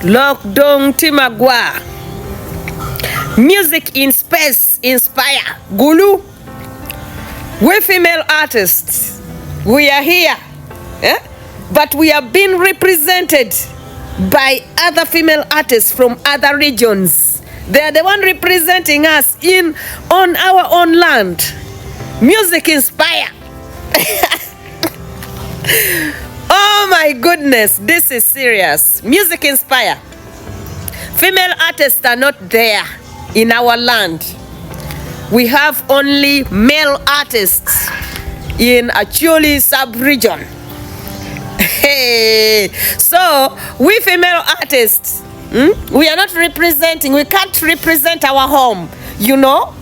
Lok dong tye magwar. Music in space inspire Gulu we female artists we are here eh but we are being represented by other female artists from other regions they are the one representing us in on our own land music inspire Oh my goodness this is serious music inspire female artists are not there in our land we have only male artists in Acholi sub region hey so we female artists hmm, we are not representing we can't represent our home you know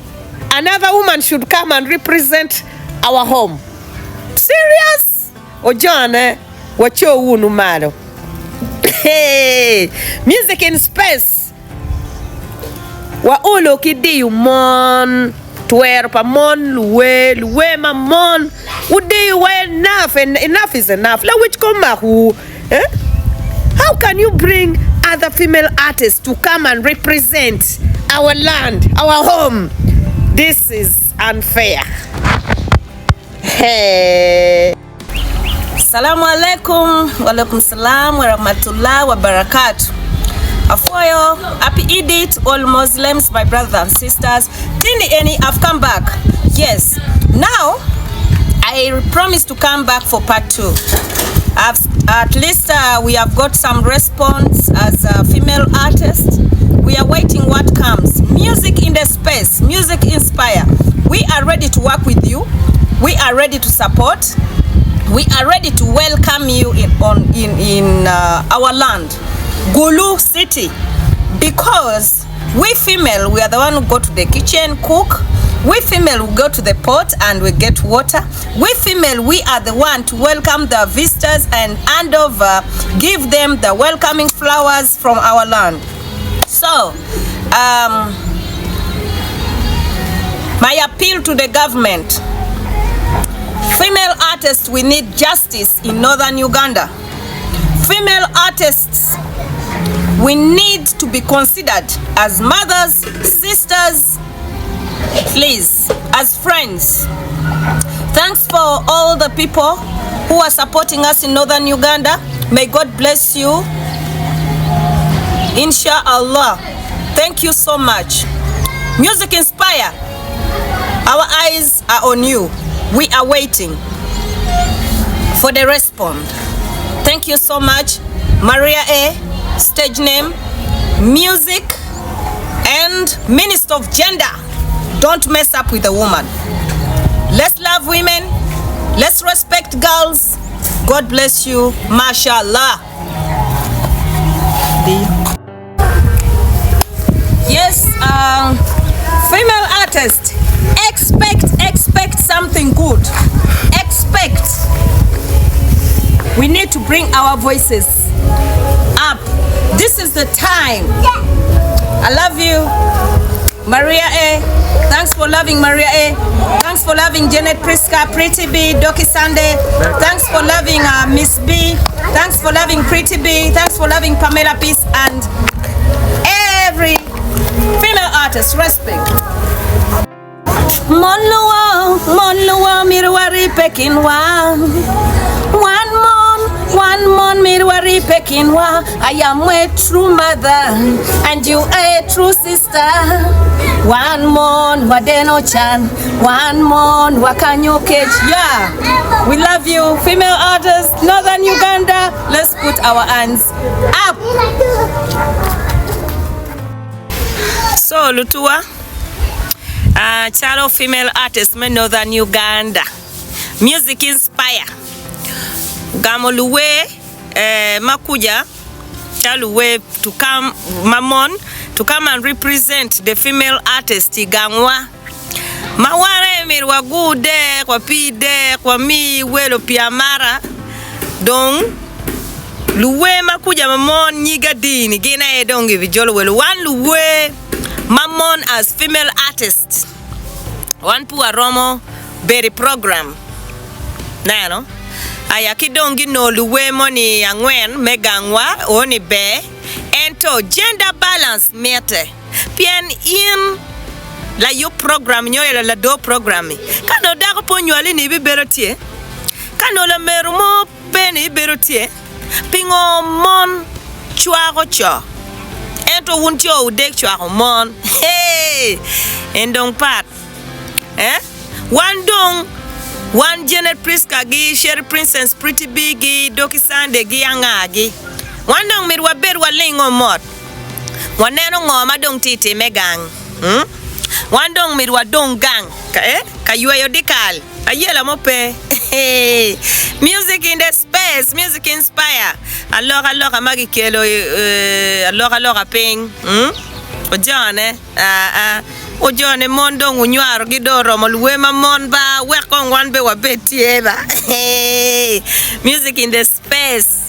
another woman should come and represent our home Serious? Ojone waco wunu malo. Hey, music in space. Waolo ki diyo mon, twero pa mon luwer, luwer ma mon. Wudiyo wa enough and enough is enough. Lawic kom makwu. Eh? How can you bring other female artists to come and represent our land, our home? This is unfair. Hey. Salamu alaikum, walaikum salam wa rahmatullah wa barakatuh. Afoyo, happy Eid to all Muslims, my brothers and sisters. Tini Eni, I've come back. Yes. Now, I promise to come back for part 2. I've, at least uh, we have got some response as a female artist. We are waiting what comes. Music in the space, music inspire. We are ready to work with you. We are ready to support. We are ready to welcome you in, on, in, in uh, our land, Gulu City, because we female, we are the one who go to the kitchen, cook. We female, we go to the pot and we get water. We female, we are the one to welcome the visitors and hand over, give them the welcoming flowers from our land. So, um, my appeal to the government, female artists, we need justice in northern Uganda. Female artists, we need to be considered as mothers, sisters, please, as friends. Thanks for all the people who are supporting us in northern Uganda. May God bless you. Inshallah. Thank you so much. Music Inspire. Our eyes are on you. We are waiting for the response. Thank you so much. Maria A, stage name, music, and Minister of Gender. Don't mess up with a woman. Let's love women. Let's respect girls. God bless you. Mashallah. Yes, um, female artist, expect, expect something good. Expect. We need to bring our voices up. This is the time. I love you. Maria A. Thanks for loving Maria A. Thanks for loving Janet Priska, Pretty B, Doki Sunday. Thanks for loving uh, Miss B. Thanks for loving Pretty B. Thanks for loving Pamela Peace and every female artist. Respect. Mon luwo, mon luwo myero waribbe kinwa. Wan mon, wan mon myero waribbe kinwa. I am a true mother and you a true sister. Wan mon wadeno can, wan mon wakanyo kec. Yeah, we love you, female artists, Northern Uganda. Let's put our hands up. So lutuwa uh, calo female artist me Northern Uganda Music Inspire gamo luwer eh, ma kuca calo luwer to come ma mon to come and represent the female artist i gangwa ma wan aye myero wagur dek wapii dek wami welo pii amara dong Luwer ma kuca ma mon nyig adi-ni gin aye dong gibijolo welo. Wan luwer ma mon as female artist wan pe waromo bedo i program neno aya ki dong ginongo luwer moni angwen me gangwa oni ber. Ento gender balance mitte pien in layub program nyo lador program-mi, ka nongo dako pe onywali ni ibibedo tye, ka nongo lameru mo pe ni ibibedo tye, pingo mon cwako co ento wun co wudek cwako mon? Hee! En dong pat. Eh? Wan dong wan Janet Prisca gi Sherry Princess Pretty Bee gi Doki Sunday gi anga gi? Wan dong myero wabed walingo mot. Waneno ngo ma dong tye time gang. Hmm? Wan dong myero wadong gang ka, eh? Ka yweyo dikal. Ayela mo pe. Music in the space, music inspire. Aloka loka ma gikelo eh, aloka loka piny. Hmm? Ojone. Aa, ojone mon dong wunywarogi dong oromo luwer ma mon ba, wek kong wan be wabed tye ba. Music in the space.